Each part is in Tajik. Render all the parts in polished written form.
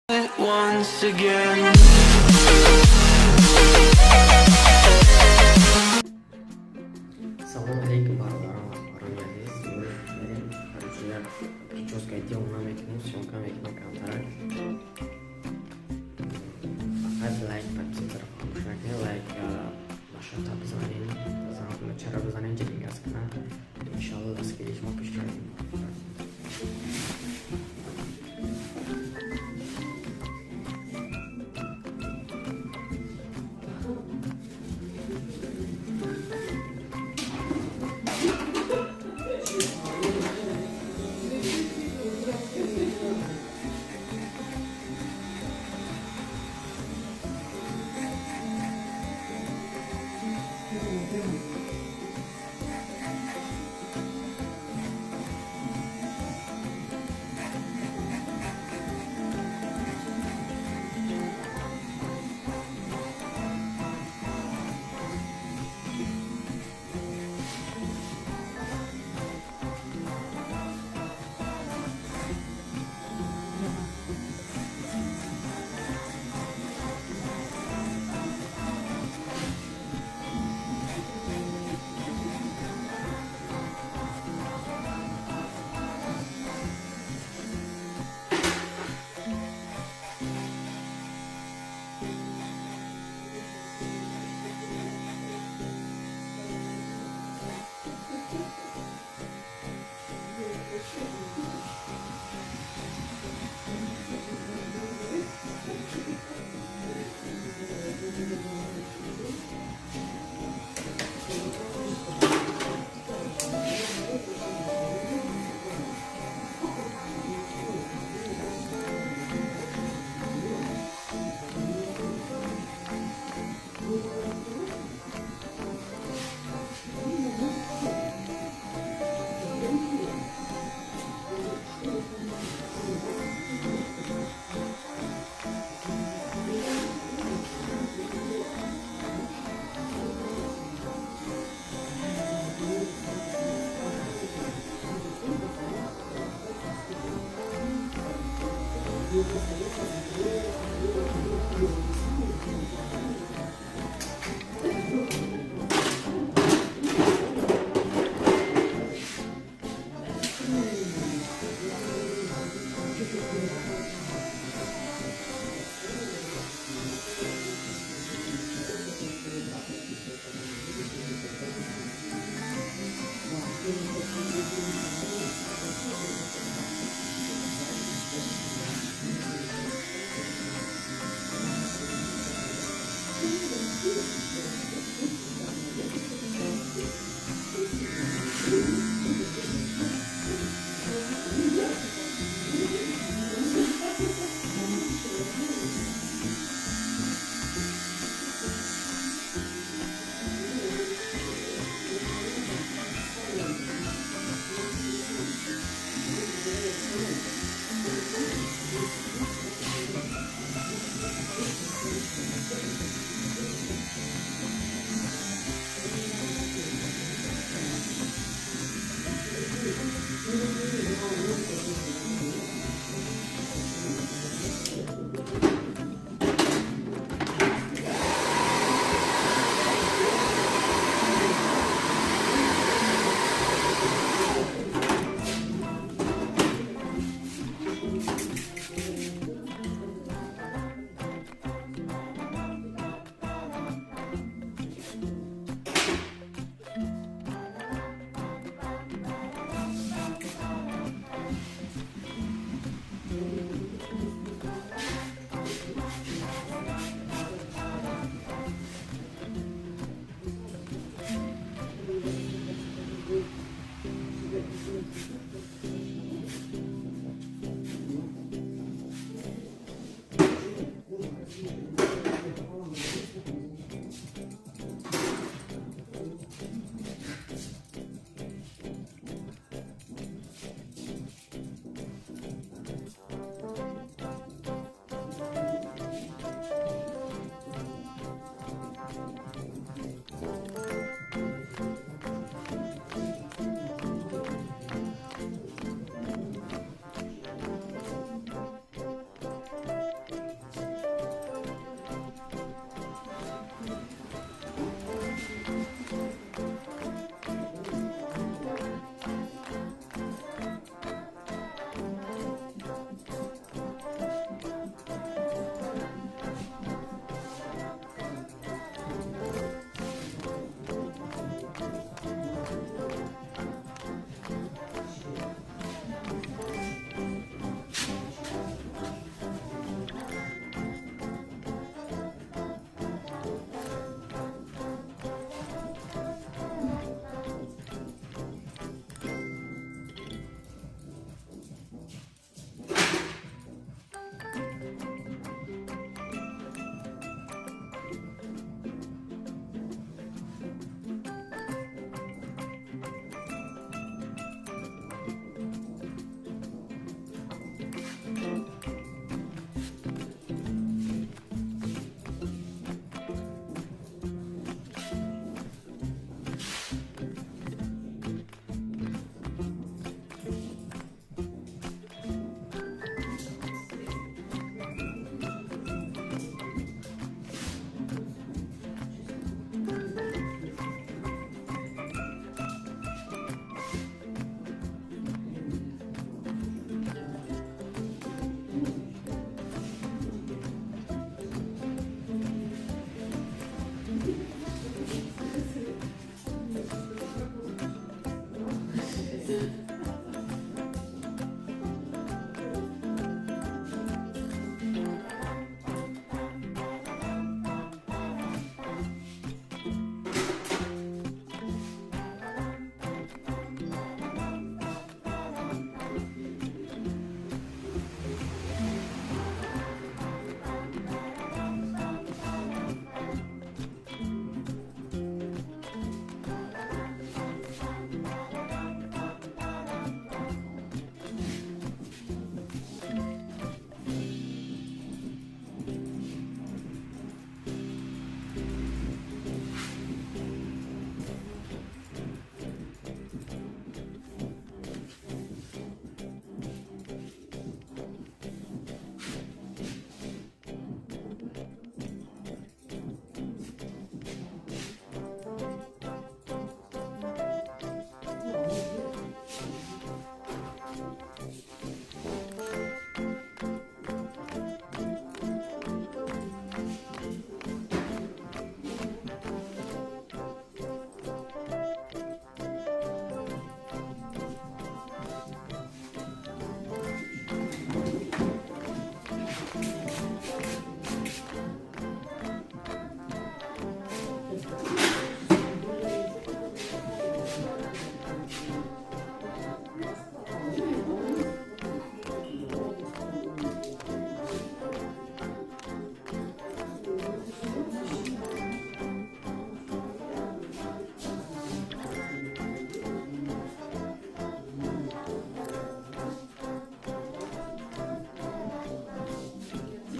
It once again. Салом алейкум, бародарон ва хоҳарони азиз. Имрӯз мерем, короче, як прическа дело мекунем, съёмка мекунем камтарак. Фақат лайк, подписаться фаромӯш накунед, лайк машата бизанед, чара бизанед, ҷилингаз кунад. Иншалло, дастгири шумо пешравӣ.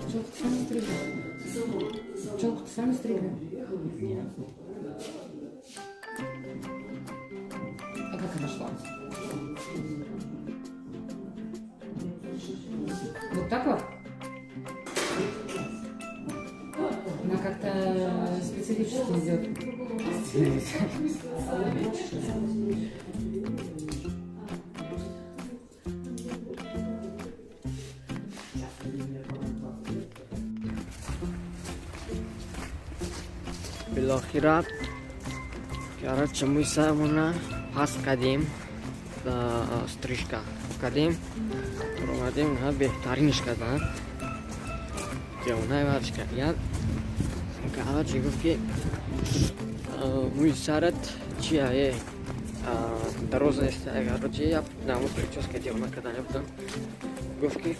Челку ты сами стригли? Челку ты сами стригли? Нет. А как она шла? Вот так вот? Она как-то специфически идет. Билохира, короче, мӯи сарамона паст кардем, стрижка кардем, омадем, беҳтаринш кардан, ҷавонай варш кардиян. Короче, гуфт, ки мӯи сарат чия, дароз нест. Короче, я намуд прическа девона кардане будам. Гуфт, ки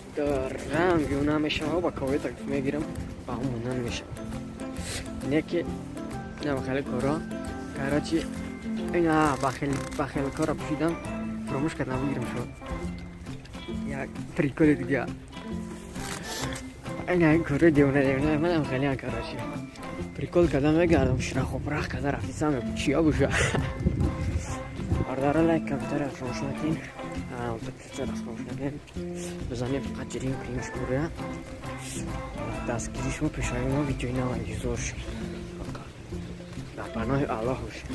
ранги намешава, ба ковета мегирам, ба ҳамонан мешава. Не ки нама хеле коро. Короче, ина бахел кора пӯшидам, фуромӯш кардам бигирам шуд. Як приколи дига. Ина кори девона девона манам хеле, короче. Прикол кардам, мегардам, ширахобрах карда рафтисам, чия буша. Бардара, лайк, комментария фаромӯш накунед. Подписаться фаромӯш накунед. Бизанем фақат ҷирин кунем шуморо. Дастгири шумо пешаи мо видеои нав интизор шуд. Дар паноҳи Аллоҳ бошед.